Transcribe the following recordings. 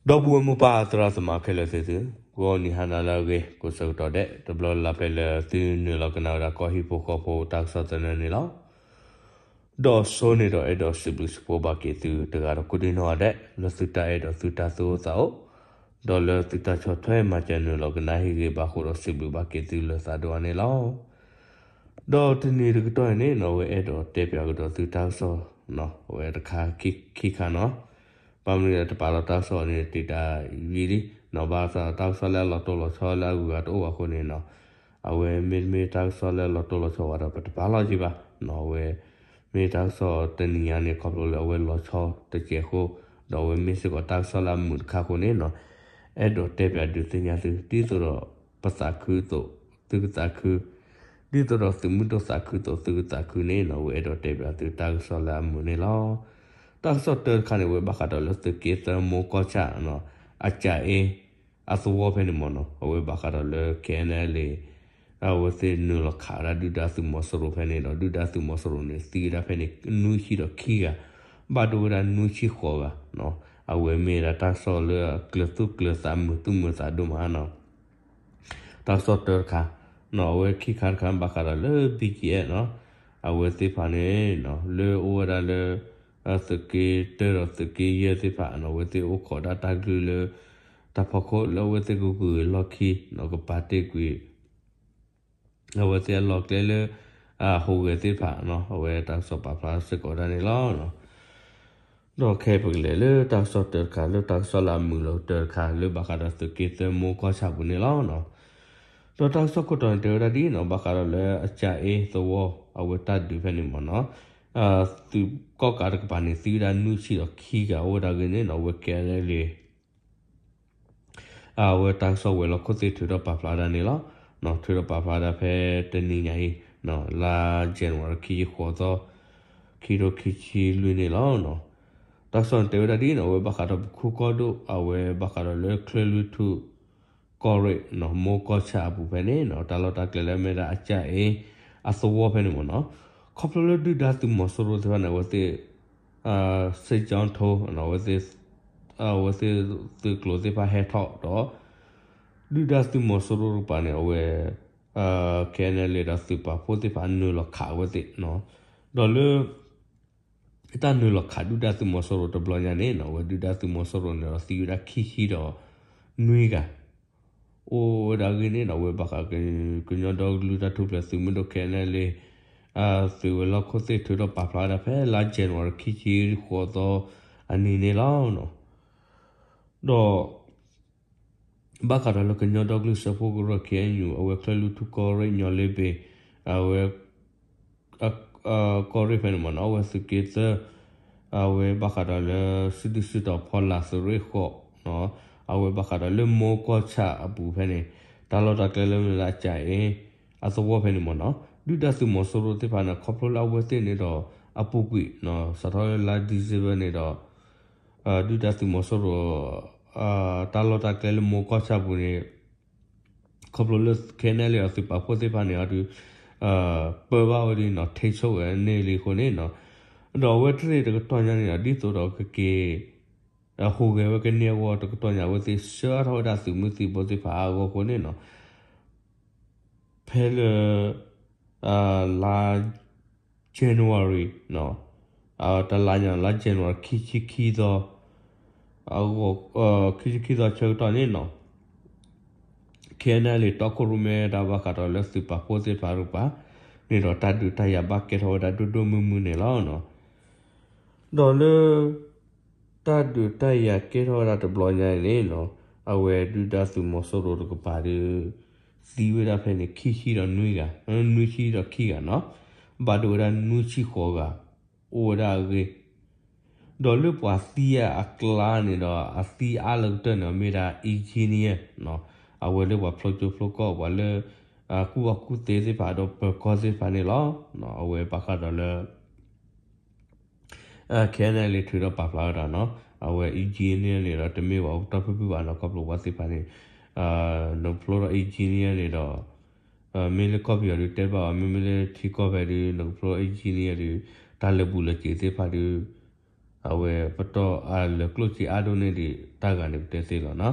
ဒီပုၢ်ဝဲၢ်မိၢ်ပၢ်သရၣ်သမါခဲလၢာ်သ့ၣ်သု, ဂီၤနံၤဟါနၤလၢအဂ့ၤ ကိးဆၢကတီၢ်ဒဲး တဘျီလၢ်လၢ်ဖဲလၢသုနုာ်လီၤကနၣ်ဝဲဒၣ်ကီၢ်ဟံၣ်ဖိဃီဖိတၢ်ကစီၣ်သနၢၣ်န့ၣ်လီၤ. ဒီးဆိန့ၣ်ဒီးအဲၣ်ဒိးစံးဘျုးစံးဖှိၣ်ဘၣ်က့ၤသုတဂၤဒီးကိးဒံနီၢ်ဂၤဒဲး လၢသုတၢ်အဲၣ်ဒိးသုတၢ်သူၣ်အိၣ်သးအိၣ်, ဒီးလၢသုတၢ်ဆီၣ်ထွဲမၤစၢၤနုာ်လီၤကနၣ်ဟ့ၣ်ဂ့ၤဘၣ်ဃိဒီးစံးဘျုးဘၣ်က့ၤသုလၢသးဒိၣ်အါန့ၣ်လီၤ. ဒီးတနံၤတကတီၢ်အံၤန့ၣ်နီၣ် အဝဲအဲၣ်ဒိးတဲပၠးကဒီးသုတၢ်ကစီၣ် အဝဲတခါခံခါနီၣ်, ဘၣ်မနုၤဒီးတပာ်လီၤတၢ်ကစီၣ်န့ၣ် တံာ်တာ်ဝံၤလံနီၣ်, ဘၣ်ဆၣ်တၢ်ကစီၣ်လၢအလီၤတိၢ်လီၤဆီလၢအဂုၤအဂၤတအိၣ်ဘၣ်အဃိန့ၣ်နီၣ်, အဝဲမ့တမ့ၢ်တၢ်ကစီၣ်လၢအလီၤတိၢ်လီၤဆီဘၣ်ဒီး ပတပာ်လီၤက့ၤဘၣ်နီၣ်, အဝဲမ့ၢ်တၢ်ကစီၣ်တနံၤညါန့ၣ် ခီဖျိလၢအဝဲလီၤဆီတစဲးအဃိ, ဒီးအဝဲမ့ၢ်စ့ၢ်ကီးတၢ်ကစီၣ်လၢအမုာ်တခါအဃိန့ၣ်နီၣ်, အဲၣ်ဒိးတဲပၠးဒုးသ့ၣ်ညါသု ဒ်သိးဒီးပသးခုအသိး, သုကသးခု, ဒ်သိးဒီးသုးမုၢ်ဒိၣ်သးခုအသိး သုကသးခုန့ၣ်နီၣ်, အဝဲအဲၣ်ဒိးတဲပၠးသုတၢ်ကစီၣ်လၢအမုာ်န့ၣ်လီၤ. တၢ်ကစီၣ်တၢတခါန့ၣ် အဝဲဘၣ်ဃးဒီးလၢသုးက့သၢမိၢ်ကီၢ်ဆၣ်နီၣ်, အကၠးအ့ အသဝီဖဲန့ၣ်မ့ၢ်နီၣ်, အဝဲဘၣ်ဃးဒီးလၢ ခဲအံၤန့ၣ်လံ အဝဲသ့ၣ်နုာ်လီၤခးဝဲဒၣ်ဒုၣ်ဒါသုးမီၤစိရိၤဖဲန့ၣ်ဒီး ဒုၣ်ဒါသုးမီၤစိရိၤန့ၣ် သံဝဲဒၣ်ဖဲန့ၣ် နွံဆံဒီးခံဂၤ, ဘၣ်ဒိဝဲဒၣ်နွံဆံဃိးဂၤနီၣ်, အဝဲမ့ၢ်ဒၣ်တၢ်ကစီၣ်လၢအကျၢၤသူၣ်ကျၢၤသး မုာ်သူၣ်မုာ်သးဒိၣ်မးနီၣ်. တၢ်ကစီၣ်တၢတခါနီၣ်, အဝဲခံခါတခါဘၣ်ဃးဒီးလၢ ဘံကံအဲၣ်နီၣ်, အဝဲသ့ၣ်တဖၣ်န့ၣ် လၢအိၣ်ဝဲဒၣ်လၢ သုးက့တၢဒီးသုးက့ယဲၢ်သ့ၣ်တဖၣ်နီၣ်, အဝဲသ့ၣ်အိၣ်ခိးဒၣ်တၢ်ကလုၢ်လၢ တၢ်ဖီခိၣ်လၢအဝဲသ့ၣ်ကဂုာ်လီၢ်ခံနီၣ်, ကပာ်တ့ၢ်ကွံာ် အဝဲသ့ၣ်အလီၢ်ကျဲလၢ ဟူးဂဲၤသ့ၣ်တဖၣ်နီၣ်, အဝဲတၢ်ကစီၣ်ပာ်ဖျါစ့ၢ်ကီးဒၣ်န့ၣ်လီၤ. ဒီးခဲအံၤပကလဲၤလၢတၢ်ကစီၣ်တၢတခါ လၢတၢ်ကစီၣ်လၢအမုာ်လီၤတၢတခါ လၢဘၣ်ဃးဒီးသုးက့သၢမိၢ်ကီၢ်ဆၣ်အပူၤန့ၣ်လီၤ. ဒီးတၢ်ကစီၣ်ခိၣ်တီန့ၣ် တဲဝဲဒၣ်ဒ်နီၣ်, ဘၣ်ဃးဒီးလၢအကၠးအ့သဝီ အဝဲတၢ်ဒုးဖဲန့ၣ်မ့ၢ်နီၣ်, သုးကီၣ်ကးတကပၤန့ၣ် သံဝဲဒၣ်နွံဆံဒီးခံဂၤ အိၣ်ဝဲဒၣ်အဂ့ၢ်န့ၣ်နီၣ်, အဝဲ ခဲအံၤန့ၣ်လံ အဝဲတၢ်ကစီၣ်ဝဲၤလီၢ်ခိၣ်သ့ၣ်ထုးထီၣ်ပာ်ဖျါဒၣ်န့ၣ်လီၤ. ထုးထီၣ်ပာ်ဖျါဒၣ်ဖဲတနံၤညါအံၤ လါ January ခံဆံဃိးသီ ခံထိခံဆံလွံၢ်န့ၣ်လီၤ. တၢ်ကစီၣ်န့ၣ်တဲဝဲဒၣ်ဒ်နီၣ်, အဝဲဘၣ်ဃးဒီးပခိၣ်ကီၢ်ဒိၣ် အဝဲဘၣ်ဃးဒီးလၢချၢၣ်လွံၢ်ထူၣ် ကီၢ်ရ့ၣ်နီၣ်, မိၢ်ကီၢ်ဆၣ်အပူၤဖဲန့ၣ်နီၣ်, တၢ်လီၢ်တၢ်ကျဲလၢအမ့ၢ်ဒၣ်အကၠးအ့ အသဝီဖဲန့ၣ်မ့ၢ်နီၣ်, ခီဖျိလၢဒုၣ်ဒါသုးမီၤစိရိၤသ့ၣ်တဖၣ်န့ၣ် အဝဲသ့ၣ် စစ်ကြောင်းထိုးနီၣ်, အဝဲသ့ၣ် အဝဲသ့ၣ်သုးကျိၤသ့ၣ်တဖၣ်ဟဲထီၣ်ဒီး ဒုၣ်ဒါသုးမီၤစိရိၤတကပၤန့ၣ် အဝဲ ခဲအံၤန့ၣ်လံဒီးသုးပာ်ဖှိၣ်သ့ၣ်တဖၣ်နုာ်လီၤခးအဝဲသ့ၣ်နီၣ်, ဒီးလၢ တၢ်နုာ်လီၤခးဒုၣ်ဒါသုးမီၤစိရိၤတဘျီညါန့ၣ်နီၣ်, အဝဲဒုၣ်ဒါသုးမီၤစိရိၤန့ၣ်ဒီးသံဝဲဒၣ်ခံဆံဒီးနွံဂၤ အိၣ်ဝဲဒၣ်အဂ့ၢ်န့ၣ်နီၣ်, အဝဲဘၣ်ဃး ကညီဒီကလုာ်တၢ်ထူၣ်ဖျဲးသုးမုၢ်ဒိၣ် ခဲအံၤန့ၣ်လံ သုးဝဲၤလီၢ်ခိၣ်သ့ၣ်ထုးထီၣ်ပာ်ဖျါဝဲဒၣ်ဖဲလါ January ခံဆံဃိးသီအနံၤန့ၣ်လီၤ. ဒီး ဘၣ်ဃးဒီးလၢကညီဒီကလုာ်စၢဖှိၣ်ကရၢ ခဲအံၤ အဝဲချၢၣ်လွံၢ်ထူၣ်ကီၢ်ရ့ၣ် ညီလ့ဘ့ၣ် အဝဲ ကီၢ်ရ့ၣ်ဖဲန့ၣ်မ့ၢ်နီၣ်, အဝဲသုးက့သၢ အဝဲဘၣ်ဃးဒီးလၢ စံးဒုးစံးတီၤဖီလာ်သုးရ့ၣ်ဃိး အဝဲဘၣ်ဃးဒီးလၢမိၢ်ကီၢ်ဆၣ်အပူၤဖဲန့ၣ် တၢ်လီၢ်တၢ်ကျဲလၢမ့ၢ်ဒၣ်အကၠးအ့ အသဝီဖဲန့ၣ်မ့ၢ်နီၣ်, ဒုၣ်ဒါသုးမီၤစိရိၤသ့ၣ်တဖၣ်န့ၣ် ခီဖျိလၢအဝဲသ့ၣ်န့ၣ်ဒီး အပူၤကွံာ် စးထီၣ်လၢလါ December န့ၣ်ဒီး ဒုၣ်ဒါသုးမီၤစိရိၤ တၢ်လီၢ်တၢ်ကျဲလၢမိၢ်ကီၢ်ဆၣ်ပူၤန့ၣ် ခီဖျိလၢ ခဲအံၤန့ၣ်လံဒီးသုးပာ်ဖှိၣ်သ့ၣ်တဖၣ်န့ၣ်အီၤဒုး ပၢဘၣ်ဝဲဒ်နီၣ် ထိန်းချုပ်ဝဲန့ၣ်လံအဃိန့ၣ်နီၣ်, ဒီးအဝဲသ့ၣ်တကတီၢ်ညါန့ၣ်ဒီး ဒ်သိးဒီးကက့ၤ ဟူးဂဲၤဝဲကန့ၢ်အဂီၢ်တကတီၢ်ညါ အဝဲသ့ၣ်ဆှၢထီၣ်ဝဲဒၣ်သုးမုၢ်သံၣ်ဘိသ့ၣ်တဖၣ်အါအဂီၢ်အဃိန့ၣ်နီၣ်, ဖဲလၢ လါ January တလါညါ လါ January ခံဆံခံသီ ခံဆံခံသီဆၢကတီၢ်န့ၣ်နီၣ်, ခဲအံၤန့ၣ်လံ တီခိၣ်ရိၣ်မဲတၢ်ဘၣ်ဃးဒီးလၢသုးပာ်ဖှိၣ်သ့ၣ်တဖၣ်တကပၤန့ၣ်ဒီး တၢ်ဒုးတၢ်ယၤဘၣ်ကဲထီၣ်ဝဲဒၣ်ဒိၣ်ဒိၣ်မုၢ်မုၢ်န့ၣ်လီၤ. ဒီးလၢ တၢ်ဒုးတၢ်ယၤကဲထီၣ်ဝဲဒၣ်တဘျီညါအံၤန့ၣ်နီၣ်, အဝဲဒုၣ်ဒါသုးမီၤစိရိၤတကပၤဒီး သံဝဲဒၣ်ဖဲန့ၣ် ခံဆံဒီးနွံဂၤ, နွံဆံဒီးခံဂၤနီၣ်, ဘၣ်ဒိဝဲဒၣ်နွံဆံဃိးဂၤ အိၣ်ဝဲဒၣ်အဂ့ၢ်, ဒီးလၢပှၤသံအကျါန့ၣ်ဒီး အသံအါလၢကတၢၢ်န့ၣ် မ့ၢ်ဒၣ် engineer နီၣ်, အဝဲလၢပှၤဖျိကၠိဖျိကီၢ် ပှၤလၢ ကူၣ်ဘၣ်ကူၣ်သ့သ့ၣ်တဖၣ်ဒီးပၢၤကီၢ်သ့ၣ်တဖၣ်န့ၣ်လီၤ. အဝဲဘၣ်ဃးဒီးလၢ ခဲအံၤန့ၣ်လံ ထုးထီၣ်ပာ်ဖျါဝဲဒၣ်နီၣ်, အဝဲ engineer န့ၣ်ဒီး တမ့ၢ်ပှၤအိၣ်ကတီၢ်ဖုၣ်ဖုၣ်ဘၣ်နီၣ်, ခီဖျိပှၤသ့ၣ်တဖၣ်န့ၣ် နဖျိထီၣ် engineer န့ၣ်ဒီး မ့ၢ်လၢကီၢ်ပယီၤဒုးတဲဘၣ်အီၤ, မ့မ့ၢ်လၢထံကီၢ်ဖဲဒုး နကဖျိထီၣ် engineer ဒုး တၢ်လၢာ်ဘူၣ်လၢာ်စ့ၤသ့ၣ်တဖၣ်ဒုး အဝဲပတီၢ်အလၢာ်ကျိၣ်စ့အါဒိၣ်န့ၢ်ဒံးတၢ်ဂၤန့ၣ်ပတဲသ့လီၤနီၤ.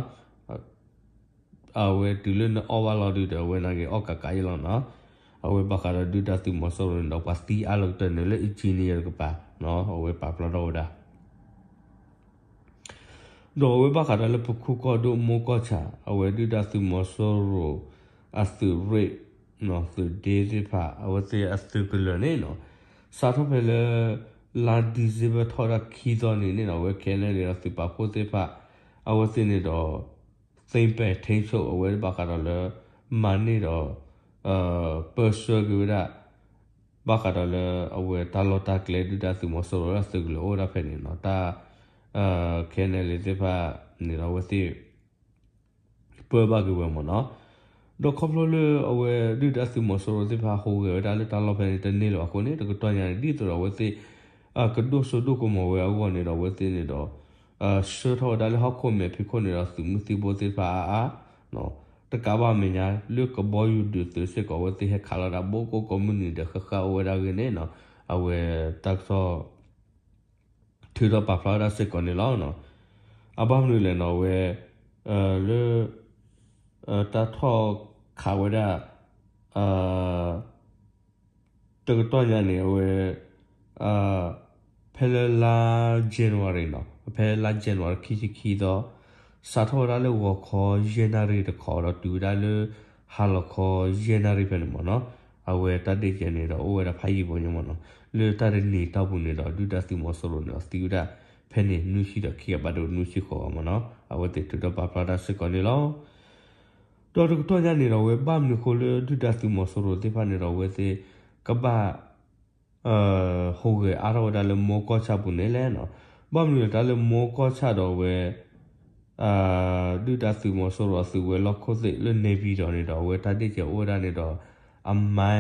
အဝဲတုၤလၢနအီၣ်ဘၣ်လီၤဒုးဒီး အဝဲနာ်က့ၤအီၣ်ကးကးအံၤလီၤနီၤ. အဝဲဘၣ်ဃးဒီးဒုၣ်ဒါသုးမီၤစိရိၤန့ၣ်ဒီး ပှၤသံအါလီၤကတၢၢ်န့ၣ်လၢ engineer တကပၤနီၤ, အဝဲပာ်ဖျါထီၣ်ဝဲဒၣ် ဒီးအဝဲဘၣ်ဃးဒီးလၢပခိၣ်ကီၢ်ဒိၣ်မိၢ်ကီၢ်ဆၣ် အဝဲဒုၣ်ဒါသုးမီၤစိရိၤ အသုးရ့ၣ် သုးဒ့သ့ၣ်တဖၣ် အဝဲသ့ၣ်အသုးကလၢၤန့ၣ်နီၤ, စးထီၣ်ဖဲလၢ လါ December ထီၣ်ဝဲဒၣ်ခံသီန့ၣ်န့ၣ်နီၤ, အဝဲ K N L A ဒီးသုးပာ်ဖှိၣ်သ့ၣ်တဖၣ် အဝဲသ့ၣ်န့ၣ်ဒီး သိမ်းပိုက်ထိန်းချုပ် အဝဲဘၣ်ဃးဒီးလၢ မၤန့ၢ်ဒီး ပၢဆှၢက့ၤဝဲဒၣ် ဘၣ်ဃးဒီးလၢအဝဲတၢ်လီၢ်တၢ်ကျဲ ဒုၣ်ဒါသုးမီၤစိရိၤလၢအသုးကလၢၤအိၣ်ဝဲဒၣ်ဖဲန့ၣ်နီၤ, တၢ် K N L A သ့ၣ်တဖၣ်န့ၣ်ဒီး အဝဲသ့ၣ် ပၢဘၣ်က့ၤဝဲမ့ၢ်နီၤ. ဒီးခီဖျိလၢအဝဲဒုၣ်ဒါသုးမီၤစိရိၤသ့ၣ်တဖၣ် ဟူးဂဲၤဝဲဒၣ်လၢတၢ်လီၢ်ဖဲန့ၣ် တန့ၢ်လၢၤဘၣ်အဃိန့ၣ် တကတီၢ်ညါန့ၣ် ဒ်သိးဒီးအဝဲသ့ၣ် ကဒိၣ်စိဒိၣ်ကမီၤဝဲအဂီၢ်န့ၣ်ဒီး အဝဲသ့ၣ်န့ၣ်ဒီး ဆှၢထီၣ်ဝဲဒၣ်လၢဟီၣ်ခိၣ်မဲာ်ဖံးခိၣ်န့ၣ်ဒီး သုးမုၢ်သံၣ်ဘိသ့ၣ်တဖၣ်အါအါ တကးဘၣ်မဲာ်ညါ လၢကဘီယူၤဒုးသုးစ့ၢ်ကီး အဝဲသ့ၣ်ဟဲခးလီၤဒၣ်ဘိကိးကိးမုၢ်နံၤဒီး ဃၣ်ဃၣ်အိၣ်ဝဲဒၣ်ဂ့ၤန့ၣ်နီၤ, အဝဲတၢ်ကစီၣ် ထုးထီၣ်ပာ်ဖျါဝဲဒၣ်စ့ၢ်ကီးန့ၣ်လီၤ. အဘၣ်မနုၤလဲၣ်နီၤ အဝဲ လၢ တၢ်ထီၣ်ခးဝဲဒၣ် တကတီၢ်ညါန့ၣ် အဝဲ ဖဲလၢလါ January နီၤ, ဖဲလါ January ခံဆံခံသီ စးထီၣ်ဝဲဒၣ်လၢဂီၤခီယဲၢ်နၣ်ရံၣ်တခီဒီးတုၤဝဲဒၣ်လၢ ဟါလီၤခီယဲၢ်နၣ်ရံၣ်ဖဲန့ၣ်မ့ၢ်နီၤ, အဝဲတၢ်ဒ့ၣ်ကဲန့ၣ်ဒီးအိၣ်ဝဲဒၣ်ဖးယံာ်ဖိညါမ့ၢ်နီၤ, လၢတၢ်တနံၤတီၢ်ပူၤန့ၣ်ဒီး ဒုၣ်ဒါသုးမီၤစိရိၤန့ၣ်ဒီးသံဝဲဒၣ် ဖဲန့ၣ်နွံဆံဒီးခံကဘၣ်ဒိနွံဆံဃိးဂၤမ့ၢ်နီၤ, အဝဲသ့ၣ်ထုးထီၣ်ပာ်ဖျါတၢ်စ့ၢ်ကီးန့ၣ်လီၤ. ဒီးတကတီၢ်ညါန့ၣ်ဒီး အဝဲဘၣ်မနုၤအဃိလၢဒုၣ်ဒါသုးမီၤစိရိၤသ့ၣ်တဖၣ်န့ၣ်ဒီး အဝဲသ့ၣ်ကဘၣ် ဟူးဂဲၤအါထီၣ်ဝဲဒၣ်လၢမိၢ်ကီၢ်ဆၣ်ပူၤန့ၣ်လဲၣ်နီၤ, ဘၣ်မနုၤလဲၣ်တၢ်လၢမိၢ်ကီၢ်ဆၣ်ဒီးအဝဲ ဒုၣ်ဒါသုးမီၤစိရိၤအသုးဝဲၤလီၢ်ခိၣ်သ့ၣ်လၢ နေပြည်တော် န့ၣ်ဒီး အဝဲတၢ်ဒ့ၣ်ကဲအိၣ်ဝဲဒၣ်န့ၣ်ဒီး အမဲ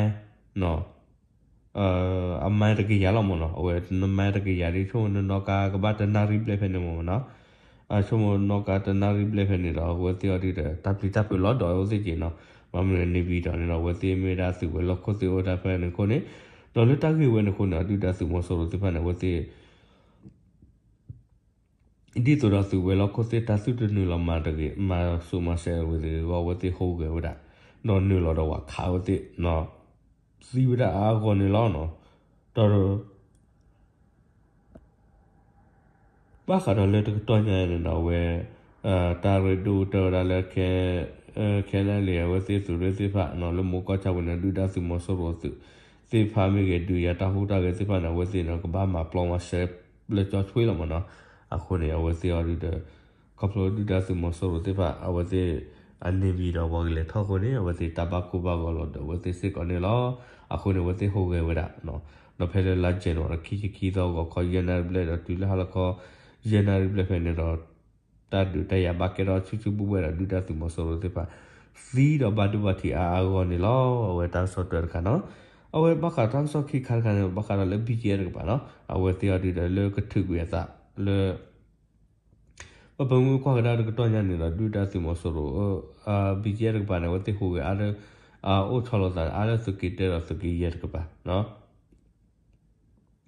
အမဲတကယၤလီၤမ့ၢ်နီၤ, အဝဲနမဲတကယၤဒ်ဆိကမိၣ်နနီၣ်ကါကဘၣ်တနၣ်ရံၣ်ဘျဲၣ်ဖဲန့ၣ်မ့ၢ်နီၤ, ဆိကမိၣ်နီၣ်ကါတနၣ်ရံၣ်ဘျဲၣ်ဖဲန့ၣ်ဒီး အဝဲသ့ၣ်အီၤဒုးဒီး တၢ်ပျံၤတၢ်ဖုးလီၤဒီးအဝဲသ့ၣ်က့ၤနီၤ, ဘၣ်မနုၤန့ၣ် နေပြည်တော် န့ၣ်ဒီး အဝဲသ့ၣ်မ့ၢ်ဝဲဒၣ်သုးဝဲၤလီၢ်ခိၣ်သ့ၣ်အိၣ်ဝဲဒၣ်ဖဲန့ၣ်အဃိန့ၣ်, ဒီးလၢတၢ်ဂ့ၢ်ဝဲန့ၣ်အဃိန့ၣ် ဒုၣ်ဒါသုးမီၤစိရိၤသ့ၣ်တဖၣ်န့ၣ် အဝဲသ့ၣ် ဒ်သိးဒီးသုးဝဲၤလီၢ်ခိၣ်သ့ၣ်တၢ်သုတနုာ်လီၤမၤတဂ့ၤ မၤစိာ်မၤစဲးဝဲတဂ့ၤအဂီၢ် အဝဲသ့ၣ်ဟူးဂဲၤဝဲဒၣ်, ဒီးနုာ်လီၤဒီးဝဲခးဝဲသ့ၣ်, သံဝဲဒၣ်အါအါဂီၢ်ဂီၢ်န့ၣ်လီၤ. ဒီး ဘၣ်ဃးဒီးလၢတကတီၢ်ညါအံၤန့ၣ်ဒီး အဝဲ တၢ်ရ့ဒိၣ်ကတၢၢ်ဝဲဒၣ်လၢ ခဲ ခဲလၢာ်လံၤ အဝဲသ့ၣ်သုးရ့ၣ်သ့ၣ်တဖၣ်န့ၣ် လၢမိၢ်ကီၢ်ဆၣ်ပူၤန့ၣ် ဒုၣ်ဒါသုးမီၤစိရိၤသုးသ့ၣ်တဖၣ်မ့ၢ်ဂ့ၤ ဒုးယၤတၢ်ဟူးတၢ်ဂဲၤသ့ၣ်တဖၣ်န့ၣ် အဝဲသ့ၣ်န့ၣ် ကဘၣ်မၤပျီမၤစဲးလၢကၠီဆွ့လီၤမ့ၢ်နီၤ. အဃိန့ၣ် အဝဲသ့ၣ်အီၤဒုးဒီး ခီဖျိဒုၣ်ဒါသုးမီၤစိရိၤသ့ၣ်တဖၣ် အဝဲသ့ၣ်အ နေပြည်တော် ပှၤကလဲၤထီၣ်အဃိန့ၣ် အဝဲသ့ၣ်တၢ်ဘၣ်ကိၢ်ဘၣ်ဂီၤလီၤဒီးအဝဲသ့ၣ်စ့ၢ်ကီးန့ၣ်လီၤ. အဃိန့ၣ် အဝဲသ့ၣ်ဟူးဂဲၤဝဲဒၣ် ဒီးဖဲလၢလါ January ခံဆံခံသီ ဂီၤခီယဲၢ်နၣ်ရံၣ်ဘျဲၣ်ဒီးတုၤလၢဟါလီၤခီ ယဲၢ်နၣ်ရံၣ်ဘျဲၣ်ဖဲန့ၣ်ဒီး တၢ်ဒုးတၢ်ယၤဘၣ်ကဲထီၣ်ဆူၣ်ဆူၣ်ဘှဲၣ်ဘှဲၣ်ဒီး ဒုၣ်ဒါသုးမီၤစိရိၤသ့ၣ်တဖၣ် သံဒီးဘၣ်ဒိဘၣ်ထံးအါအါဂီၢ်ဂီၢ်န့ၣ်လီၤ. အဝဲတၢ်ကစီၣ်တၢတခါနီၤ. အဝဲဘၣ်ဃးတၢ်ကစီၣ်ခံခါတခါန့ၣ် ဘၣ်ဃးဒီးလၢ ဘံၣ်ကၠဲၣ် တကပၤနီၤ. အဝဲသ့ၣ်အီၤဒုးဒီးလၢကထုးကွံာ်အသးလၢ ပပမ့ၢ်ကွၢ်ကဒါတကတီၢ်ညါန့ၣ်ဒီး ဒုၣ်ဒါသုးမီၤစိရိၤ ဘံၣ်ကၠဲၣ် တကပၤန့ၣ် အဝဲသ့ၣ်ဟူးဂဲၤအါ အိၣ်ဆီလီၤသးအါလၢသုးက့တၢ ဒီးသုးက့ယဲၢ် တကပၤ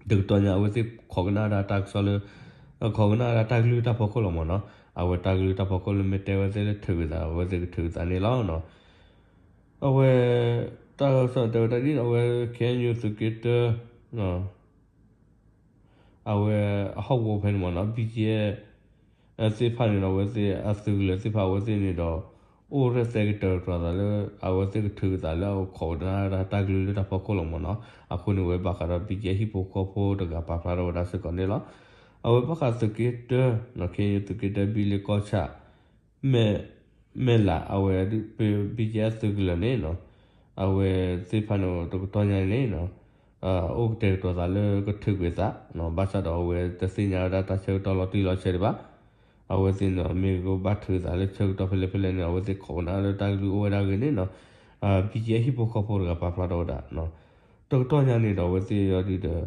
တကတီၢ်ညါ အဝဲသ့ၣ်ခိးကနၣ်ဝဲဒၣ်တၢ်ကစီၣ်လၢ ခိးကနၣ်ဝဲဒၣ်တၢ်ကလုၢ်တၢ်ဖီခိၣ်လီၤမ့ၢ်နီၤ. အဝဲတၢ်ကလုၢ်တၢ်ဖီခိၣ်လၢမ့ၢ်တဲဝဲသ့ၣ်လၢထုးက့ၤသး အဝဲသ့ၣ်ကထုးက့ၤသးန့ၣ်လီၤ. အဝဲ တၢ်ကစီၣ်တဲဝဲဒၣ်ဒ်န့ၣ် အဝဲ ခဲအံၤ သုးက့တၢ အဝဲအဟီၣ်ကဝီၤဖဲန့ၣ်မ့ၢ်နီၤ ဘံၣ်ကၠဲၣ် သ့ၣ်တဖၣ်န့ၣ်ဒီး အဝဲသ့ၣ်အသုးကလၢၤသ့ၣ်တဖၣ် အဝဲသ့ၣ်န့ၣ်ဒီး အိၣ်ရဲၣ်သဲကတၢၢ်တြီၤသးလၢ အဝဲသ့ၣ်ကထုးက့ၤသးလၢအခိးကနၣ်တၢ်တၢ်ကလုၢ်လၢတၢ်ဖီခိၣ်လီၤမ့ၢ်နီၤ. အဃိန့ၣ် အဝဲဘၣ်ဃးဒီး ဘံၣ်ကၠဲၣ် ဟံၣ်ဖိဃီဖိတဂၤပာ်ဖျါထီၣ်ဝဲဒၣ်စ့ၢ်ကီးန့ၣ်လီၤ. အဝဲဘၣ်ဃးသုးက့တၢ ခဲအံၤ သုးက့တၢ ဘံၣ်လ့ကီၢ်ဆၣ် မဲၢ် မဲၢ်လး အဝဲ ဘံၣ်ကၠဲၣ် အသုးကလၢၤန့ၣ်နီၤ အဝဲသ့ၣ်တဖၣ်န့ၣ် တကတီၢ်ညါန့ၣ်နီၤ အိၣ်ကတဲာ်ကတီၤသးလၢကထုးကွံာ်သး ဘၣ်ဆၣ်ဒီးအဝဲတသ့ၣ်ညါဝဲဒၣ်တၢ်ဆၢကတီၢ်လီၤတံၢ်လီၤဆဲးဒံးဘၣ်. အဝဲသ့ၣ်န့ၣ် မ့ၢ်ကဘၣ်ထုးသးလၢဆၢကတီၢ်ဖဲလဲၣ်ဖဲလဲၣ်န့ၣ် အဝဲသ့ၣ်ခိးကနၣ်လၢတၢ်ကလုၢ်အိၣ်ဝဲဒၣ်ဂ့ၤန့ၣ်နီၤ ဘံၣ်ကၠဲၣ် ဟံၣ်ဖိဃီဖိတဂၤပာ်ဖျါထီၣ်ဝဲဒၣ် တကတီၢ်ညါန့ၣ်ဒီး အဝဲသ့ၣ်အီၤဒုးဒီး တၢ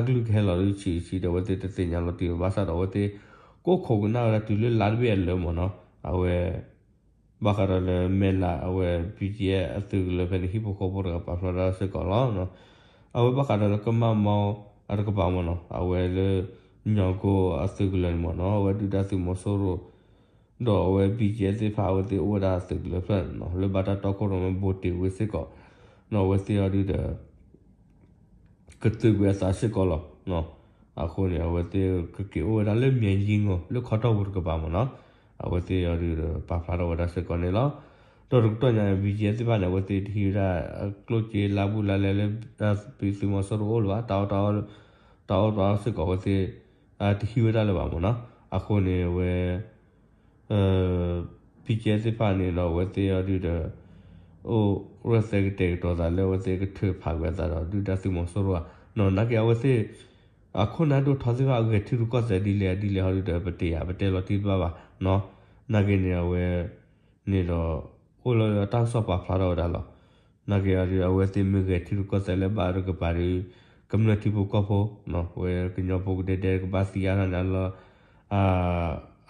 ်ကလုၢ်ကဟဲလီၤဒုးဆံးဆံးဒီး အဝဲသ့ၣ်တသ့ၣ်ညါလီၤတံၢ်ဘၣ်ဆၣ်ဒီး အဝဲသ့ၣ်ကအိၣ်ခိးကနၣ်ဝဲဒၣ်တုၤလၢလါတဘ့ၣ်အလၢမ့ၢ်နီၤ အဝဲ ဘၣ်ဃးဒီးလၢမဲၢ်လး အဝဲ ဘံၣ်ကၠဲၣ် အသုးကလၢၤဖဲန့ၣ် ဟံၣ်ဖိဃီဖိတဂၤပာ်ဖျါထီၣ်စ့ၢ်ကီးလီၤ. အဝဲဘၣ်ဃးဒီးလၢကမၣ်မီ အတကပၤမ့ၢ်နီၤ အဝဲလၢ ညီကိအသုးကလၢၤန့ၣ်မ့ၢ်နီၤ အဝဲဒုၣ်ဒါသုးမီၤစိရိၤ ဒီးအဝဲ ဘံၣ်ကၠဲသ့ၣ်တဖၣ် အဝဲသ့ၣ်အိၣ်ဝဲဒၣ်သုးကလၢၤဖျၢၣ်နီၤ လၢဘၣ်တၢ်တီခိၣ်ရိၣ်မဲဘိးတ့ၢ်ဝဲစ့ၢ်ကီး နီၤ အဝဲသ့ၣ်အီၤဒုဒီး ကသုးကွံာ်အသးစ့ၢ်ကီးလီၤ. အဃိန့ၣ် အဝဲသ့ၣ်ကက့ၤအိၣ်ဝဲဒၣ်လၢ မၠဲၤယံငိၢ် လၢခီတီၢ်ပူၤတကပၤမ့ၢ်နီၤ အဝဲသ့ၣ်အီၤဒုဒီး ပာ်ဖျါထီၣ်ဝဲဒၣ်စ့ၢ်ကီးန့ၣ်လီၤ. ဒီးတကတီၢ်ညါန့ၣ် ဘံၣ်ကၠဲသ့ၣ်တဖၣ်န့ၣ် အဝဲသ့ၣ်တဟံးဝဲဒၣ် ကျိၣ်စ့လါဘူးလါလဲလၢ သုးမီၤစိရိၤအိၣ်လၢၤဘၣ် တၢ်အီၣ်တၢ်အီ တၢ်အီၣ်တၢ်အီစ့ၢ်ကီး အဝဲသ့ၣ် တဟံးဝဲဒၣ်လၢၤဘၣ်မ့ၢ်နီၤ အဃိန့ၣ် အဝဲ ဘံၣ်ကၠဲသ့ၣ်တဖၣ်န့ၣ်ဒီး အဝဲသ့ၣ်အီၤဒုဒီး အိၣ်ရၢၢ်သဲကတဲာ်ကတီၤသးလၢအဝဲသ့ၣ်ကထုးဖးကွံာ်အသးဒီး ဒုၣ်ဒါသုးမီၤစိရိၤဧါ နာ်က့အဝဲသ့ၣ် အခိၣ်နၢ်ဒိၣ်ထီသ့ၣ်တဖၣ် အဂဲၤထံရူၢ်ကီၢ်သဲးဒ်လဲၣ်ဒ်လဲၣ်ဟီဒုဒီး ပတဲယၤ ပတဲလီၤတံၢ်တဘၣ်ဘၣ်နီၤ နာ်က့န့ၣ် အဝဲ န့ၣ်ဒီး အိၣ်လၢတၢ်ကစီၣ်ပာ်ဖျါထီၣ်ဝဲဒၣ်လီၤ. နာ်က့အီၤဒု အဝဲသ့ၣ်မ့ၢ်ဂဲၤထံရူၢ်ကီၢ်သဲးလၢဘၣ်တကပၤဒီး ကမျၢၢ်ထံဖိကီၢ်ဖိ ဝဲကညီဖိကဒဲကဒဲကဘၣ်သံအါထီၣ်န့ၣ်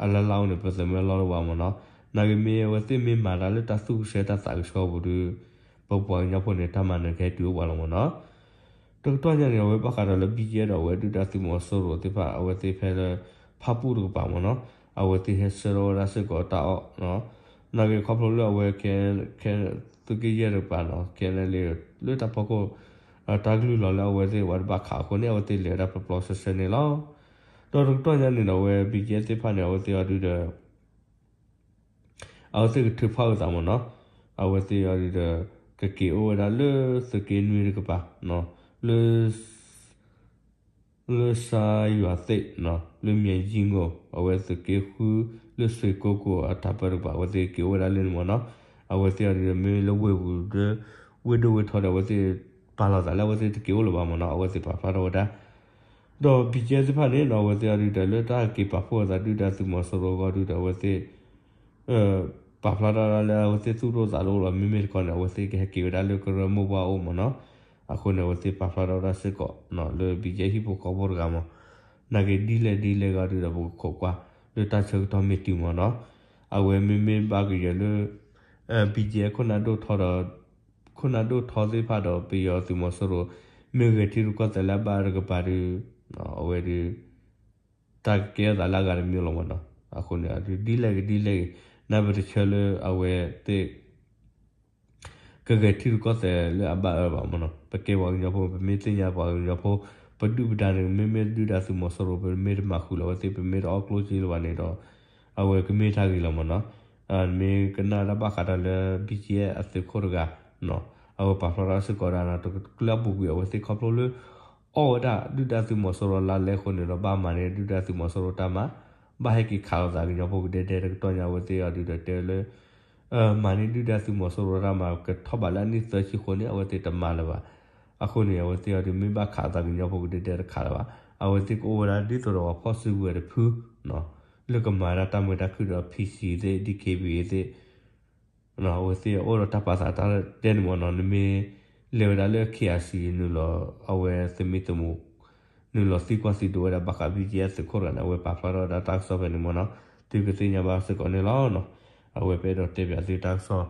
အလၢ်လၢ်အိၣ်န့ၣ် ပသးမ့ၢ်လီၤတဝါမ့ၢ်နီၤ နာ်က့မ့ၢ်အဝဲသ့ၣ်မ့ၢ်မၤတၢ်လၢတၢ်သူၣ်ကဆှဲတၢ်သးကဆှီပူၤဒီး ပပှၤကညီဖိန့ၣ် တၢ်မၤနၢၤကဟဲတုၤအိၣ်ပှၤလီၤမ့ၢ်နီၤ တကတီၢ်ညါန့ၣ် အဝဲဘၣ်ဃးဒီးလၢ ဘံၣ်ကၠဲဒီး အဝဲဒုၣ်ဒါသုးမီၤစိရိၤသ့ၣ်တဖၣ် အဝဲသ့ၣ်ဖဲလၢ ဖၣ်ပူၣ်တကပၤမ့ၢ်နီၤ အဝဲသ့ၣ်ဟဲဆှၢထီၣ်ဝဲဒၣ်စ့ၢ်ကီးတၢ်အီၣ် နာ်က့ခီဖျိလၢအဝဲ သုးက့ယဲၢ်တကပၤနီၤ ခဲလၢာ် လၢတၢ်ဖီခိၣ် တၢ်ကလုၢ်လီၤလၢအဝဲသ့ၣ်ဝဲတဘၣ်ခးအဃိန့ၣ် အဝဲသ့ၣ်လဲၤဝဲဒၣ်ပျီပျီဆှဲဆှဲန့ၣ်လီၤ. ဒီးတကတီၢ်ညါန့ၣ်ဒီး အဝဲ ဘံၣ်ကၠဲသ့ၣ်တဖၣ်န့ၣ် အဝဲသ့ၣ်အီၤဒုဒီး အဝဲသ့ၣ်ကထုးဖးအသးမ့ၢ်နီၤ အဝဲသ့ၣ်အီၤဒုဒီး ကက့ၤအိၣ်ဝဲဒၣ်လၢသုးက့နွံတကပၤ လၢ လၢစါယွၤသ့ၣ် လၢမၠဲၤယံၢ်ငိၢ် အဝဲသုးက့ဃု လၢစွ့ၣ်ကိကိၣ်အတၢ်ပၢတကပၤ အဝဲသ့ၣ်က့ၤအိၣ်ဝဲဒၣ်လၢန့ၣ်မ့ၢ်နီၤ အဝဲသ့ၣ်အီၤဒုဒီး မ့ၢ်လၢဝ့ၢ်ပူၤဒီး ဝ့ၢ်ဒိၣ်ဝ့ၢ်ထီဒီး အဝဲသ့ၣ်ပာ်လီၤသးလၢအဝဲသ့ၣ်တက့ၤအိၣ်လၢၤဘၣ်မ့ၢ်နီၤ အဝဲသ့ၣ်ပာ်ဖျါထီၣ်ဝဲဒၣ် ဒီးဘံၣ်ကၠဲသ့ၣ်တဖၣ်န့ၣ်နီၤ အဝဲသ့ၣ်အီၤဒုဒီး လၢတၢ်က့ၤပာ်ဖှိၣ်အသးဒုၣ်ဒါသုးမီၤစိရိၤအဂီၢ်ဒုဒီး အဝဲသ့ၣ် ပာ်ဖျါထီၣ်ဒၣ်လၢအဝဲသ့ၣ်သူၣ်ဒိၣ်သးဒိၣ်လီၤ မ့မ့ၢ်တခီန့ၣ် အဝဲသ့ၣ်ကဟဲက့ၤဝဲဒၣ်လၢကရၢမိၢ်ပှၢ်အိၣ်မ့ၢ်နီၤ အဃိန့ၣ် အဝဲသ့ၣ်ပာ်ဖျါထီၣ်ဝဲဒၣ်စ့ၢ်ကီး လၢဘံၣ်ကၠဲဟံၣ်ဖိဃီဖိတဂၤမ့ၢ် နာ်က့ဒ်လဲၣ်ဒ်လဲၣ်ဂီၢ်ဒုဒီး ပကခိးကွၢ် လၢတၢ်ဆၢကတီၢ်မ့ၢ်တုၤမ့ၢ်နီၤ အဝဲမ့မ့ၢ်ဘၣ်ကယဲၢ်လၢ ဘံၣ်ကၠဲခိၣ်နၢ်ဒိၣ်ထီဒီး ခိၣ်နၢ်ဒိၣ်ထီသ့ၣ်တဖၣ်ဒီး ပယီၤသုးမီၤစိရိၤ မ့ၢ်ဂဲၤထံရူၢ်ကီၢ်သဲးလၢအဘၣ်တကပၤဒီး အဝဲဒု တၢ်ကကဲထီၣ်သးလၢအဂၤတမံၤလီၤမ့ၢ်နီၤ အဃိန့ၣ် ဒ်လဲၣ်ဂ့ၤဒ်လဲၣ်ဂ့ၤ နၢ်ပတဆၢလၢအဝဲသ့ၣ် ကဂဲၤထံရူၢ်ကီၢ်သဲးလၢအဘၣ်အၢဘၣ်မ့ၢ်နီၤ ပကဲပှၤကညီဖိ ပမ့ၢ်သ့ၣ်ညါပှၤကညီဖိ ပဒုၣ်ပဒါန့ၣ် မ့မ့ၢ်ဒုၣ်ဒါသုးမီၤစိရိၤ ပမ့ၢ်တမၤဃုာ်လီၤအဝဲသ့ၣ် ပမ့ၢ်တအီၣ်ကျိၣ်စ့လၢၤဘၣ်န့ၣ်ဒီး အဝဲကမ့ၢ်တၢ်ဂ့ၤလီၤမ့ၢ်နီၤ မ့ၢ်ကနၣ်တၢ်ဘၣ်ဃးဒီးလၢ ဘံၣ်ကၠဲအသုးခိၣ်တဂၤ အဝဲပာ်ဖျါထီၣ်စ့ၢ်ကီးဒၣ်နီၤ တကလၢအပူၤကွံာ်အဝဲသ့ၣ်ခီဖျိလၢ အီၣ်ဝဲဒၣ်ဒုၣ်ဒါသုးမီၤစိရိၤလါလဲအဃိန့ၣ်ဒီး ဘၣ်မၤန့ၢ်ဒုၣ်ဒါသုးမီၤစိရိၤတၢ်မၤ ဘၣ်ဟဲက့ၤခးလိာ်သးကညီဖိကဒဲကဒဲတကတီၢ်ညါ အဝဲသ့ၣ်အီၤဒုဒီးတဲလၢ မၤန့ၢ်ဒုၣ်ဒါသုးမီၤစိရိၤတၢ်မၤ ကထီၣ်ဘးလၢအနံၣ်သၢဆံအဃိန့ၣ် အဝဲသ့ၣ်တမၤလၢၤဘၣ်. အဃိန့ၣ် အဝဲသ့ၣ်အီၤဒု မ့ၢ်ဘၣ်ခးအသးကညီဖိကဒဲကဒဲတခးလၢၤဘၣ်. အဝဲသ့ၣ်ကအိၣ်ဝဲဒၣ်ဒ်သိးဒီးပှၤဖီၣ်စုကဝဲၤတဖု လၢကမၤဝဲဒၣ်တၢ်မုာ်တၢ်ခုၣ်ဒီး PC သ့ၣ် DKBA သ့ၣ် အဝဲသ့ၣ်အိၣ်ဒီးတၢ်ပာ်သးတၢ်တဲန့ၣ်မ့ၢ်နီၤ နမ့ၢ်လဲၤဝဲဒၣ်လၢ KIC နုာ်လီၤ အဝဲသမံသမိး နုာ်လီၤသံကွၢ်သံဒိးဝဲဒၣ်ဘၣ်ဃး ဘံၣ်ကၠဲအသုးခိၣ်တဂၤန့ၣ် အဝဲပာ်ဖျါထီၣ်ဝဲဒၣ်တၢ်ကစီၣ်ဖဲန့ၣ်မ့ၢ်နီၤ သုကသ့ၣ်ညါဘၣ်စ့ၢ်ကီးန့ၣ်လီၤ. အဝဲပအဲၣ်ဒိးတဲပၠးသုတၢ်ကစီၣ်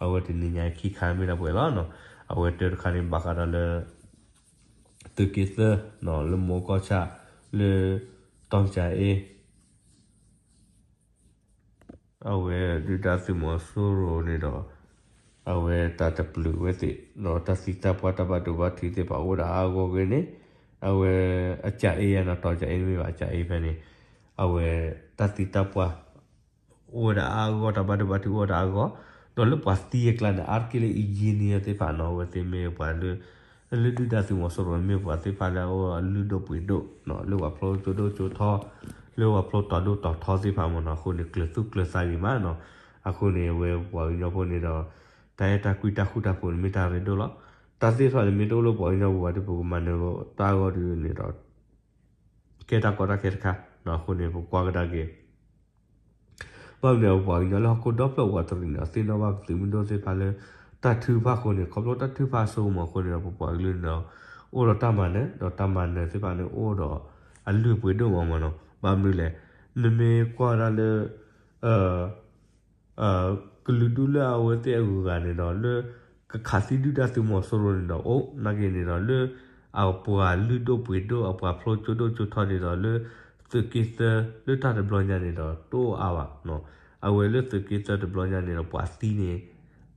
အဝဲတနံၤညါအံၤခံခါမ့ၢ်ဒၣ်ပှဲၤလီၤ. အဝဲတၢတခါန့ၣ် ဘၣ်ဃးဒီးလၢ သုးက့သၢ လၢမိၢ်ကီၢ်ဆၣ် လၢ တီၢ်ကၠၤအ့ အဝဲဒုၣ်ဒါသုးမီၤစိရိၤန့ၣ်ဒီး အဝဲတၢ်တပျုာ်ဝဲသ့ၣ် ဒီးတၢ်သံတၢ်ပှၢ်တၢ်ဘၣ်ဒိဘၣ်ထံးသ့ၣ်တဖၣ်အိၣ်ဝဲဒၣ်အါအါဂီၢ်ဂီၢ်န့ၣ် အဝဲအကၠၤအ့ယါနီၤ တီၢ်ကၠၤအ့န့ၣ်မ့ၢ်ဘၣ် အကၠၤအ့ဖဲန့ၣ် အဝဲတၢ်သံတၢ်ပှၢ် အိၣ်ဝဲဒၣ်အါအါဂီၢ်ဂီၢ် တၢ်ဘၣ်ဒိဘၣ်ထံးအိၣ်ဝဲဒၣ်အါအါဂီၢ်ဂီၢ် ဒီးလၢပှၤသံအကျါန့ၣ် အါတက့ၢ်လၢ engineer သ့ၣ်တဖၣ်နီၤ အဝဲသ့ၣ်မ့ၢ်ပှၤလၢ လၢဒုၣ်ဒါသုးမီၤစိရိၤန့ၣ် မ့ၢ်ပှၤသ့ၣ်တဖၣ်လၢအအိၣ်အလုၢ်ဒိၣ်ပှ့ၤဒိၣ် လၢပှၤဖျိကၠိဒိၣ်ကၠိထီ လၢပှၤဖျိတီၤဒိၣ်တီၤထီသ့ၣ်တဖၣ်မ့ၢ်နီၤ အဃိန့ၣ် ကျၢၤသူၣ်ကျၢၤသးဂ့ၤမးနီၤ အဃိန့ၣ် အဝဲပှၤကညီဖိန့ၣ်ဒီး တၢ်အဲၣ်တၢ်ကွံတၢ်ဃူတၢ်ဖိးန့ၣ်မ့ၢ်တၢ်ရ့ဒိၣ်လီၤ. တၢ်သ့ၣ်တဖၣ်န့ၣ် မ့ၢ်တအိၣ်လၢပှၤကညီပူၤဘၣ်ဒီး ပကမၤနၢၤတၢ်အဂီၢ်ဒုန့ၣ်ဒီး ကဲတၢ်ကီတၢ်ခဲတခါ အဃိန့ၣ် ပကွၢ်ကဒါက့ၤ ဘၣ်မနုၤ ပပှၤကညီလၢဟီၣ်ခိၣ်ဒီဖျၢၣ်ပှၤတရံးန့ၣ် သ့ၣ်နီၣ်ဘၣ်ကသုးမုၢ်ဒိၣ်သ့ၣ်တဖၣ်လၢ တၢ်ထုကဖၣ်အဃိန့ၣ် ခီဖျိတၢ်ထုကဖၣ်အစိကမီၤအဃိန့ၣ်ဒီး ပပှၤကလုာ်န့ၣ်ဒီး အိၣ်ဒီးတၢ်မၤနၢၤ ဒီးတၢ်မၤနၢၤသ့ၣ်တဖၣ်န့ၣ် အိၣ်ဒီးအလုၢ်အပှ့ၤဒိၣ်မးမ့ၢ်နီၤ ဘၣ်မနုၤလဲၣ် နမ့ၢ်ကွၢ်ဒၣ်လၢ ကလုာ်ဒူၣ်လၢအဝဲသ့ၣ်အဂုၤအဂၤန့ၣ်ဒီး လၢကခးသံဒုၣ်ဒါသုးမီၤစိရိၤန့ၣ်ဒီး အိၣ်နာ်က့န့ၣ်ဒီး လၢ အပှၤလုၢ်ဒိၣ်ပှ့ၤဒိၣ် အပှၤဖျိကၠိဒိၣ်ကၠိထီန့ၣ်ဒီး လၢသုးက့သၢလၢတၢ်တဘျီညါန့ၣ်ဒီး တအိၣ်အါဘၣ်. အဝဲလၢသုးက့သၢတဘျီညါန့ၣ်ဒီး ပှၤသံန့ၣ်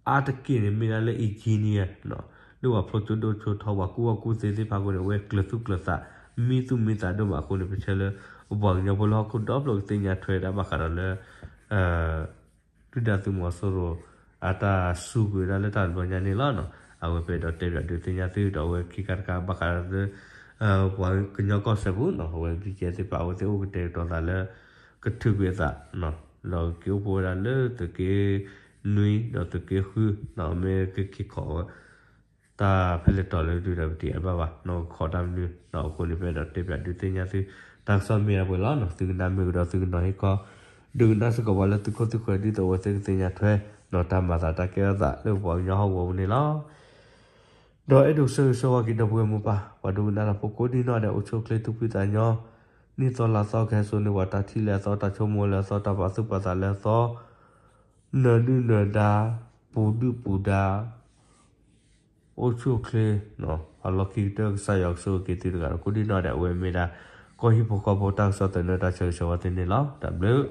အါတက့ၢ်န့ၣ် မ့ၢ်ဒၣ်လၢ engineer လၢပှၤဖျိကၠိဒိၣ်ကၠိထီ ပှၤကူၣ်ဘၣ်ကူၣ်သ့သ့ၣ်တဖၣ်အဃိန့ၣ် အဝဲကျၢၤသူၣ်ကျၢၤသး မံသူၣ်မံသးဒိၣ်မးအဃိန့ၣ် ပဆၢလၢ ပှၤကညီဖိလၢဟီၣ်ခိၣ်ဒီဖျၢၣ်ကသ့ၣ်ညါထွဲဒၣ်ဘၣ်ဃးဒီးလၢ ဒုၣ်ဒါသုးမီၤစိရိၤ အတၢ်စူးကွံာ်ဝဲဒၣ်လၢတၢ်တဘျီညါန့ၣ်လီၤ. အဝဲပအဲၣ်ဒိးတဲပၠးဒုးသ့ၣ်ညါသု ဒီးအဝဲခံခါတခါဘၣ်ဃးဒီး ပှၤကညီကီၢ်စဲၣ်ပူၤနီၤ အဝဲ ဘံကဲ သ့ၣ်တဖၣ် အဝဲသ့ၣ်အိၣ်ကတဲာ်ကတီၤသးလၢ ကထုးကွံာ်အသး ဒီးက့ၤအိၣ်ဖှိၣ်ဝဲဒၣ်လၢသုးက့နွံ ဒီးသုးက့ဃု မ့ၢ်ကက့ၤခိးဝဲ တၢ်ဖဲလဲၣ်တီၤလၢဒုၣ်ဒါပတံၢ်အဘၣ်ဘၣ် နီၢ်ကခိးတၢ်မနုၤ ဒီးအဃိန့ၣ် ပအဲၣ်ဒိးတဲပၠးဒုးသ့ၣ်ညါသု တၢ်ကစီၣ်မ့ၢ်ဒၣ်ပှဲၤလီၤနီၤ သုကနၣ်မ့ၢ်ကဒီးသုကနီၤဟ့ၣ်ခီ ဒုးကနၣ်စ့ၢ်ကီးပှၤလၢသုခိၣ်သုဃၢၤ ဒ်သိးအဝဲသ့ၣ်ကသ့ၣ်ညါထွဲ ဒီးတၢ်မၤသးတၢ်ကဲထီၣ်သးလၢပပှၤကညီဟီၣ်ကဝီၤပူၤန့ၣ်လီၤ. ဒီးအဲၣ်ဒိးဆၢဂ့ၤဆၢဝါက့ၤဒီပုၢ်ဝဲၢ်မိၢ်ပၢ် ပှၤဒိကနၣ်တၢ်ဖိကိးဒံနီၢ်ဒဲး အိၣ်ဆူၣ်အိၣ်ချ့သူၣ်ဖှံသးညီ နံၣ်သီလါသီကဟဲစိာ်န့ၢ်ပှၤတၢ်ထံၣ်လၢအသီ တၢ်ဆိကမိၣ်လၢအသီ တၢ်ပာ်သူၣ်ပာ်သးလၢအသီ နၢၤဒုၣ်နၢၤဒါ ပူၤဒုၣ်ပူၤဒါ အိၣ်ဆူၣ်အိၣ်ချ့ အလီၢ်ခံကတၢၢ် ကစၢ်ယွၤကဆိၣ်ဂ့ၤက့ၤသုတဂၤဒီးကိးဒံနီၢ်ဒဲး အဝဲမ့ၢ်ဒၣ် ကီၢ်ဟံၣ်ဖိဃီဖိ တၢ်ကစီၣ်သန့တၢ်ဆၢဂ့ၤဆၢဝါသ့န့ၣ်လီၤ. တၢ်ဘျုး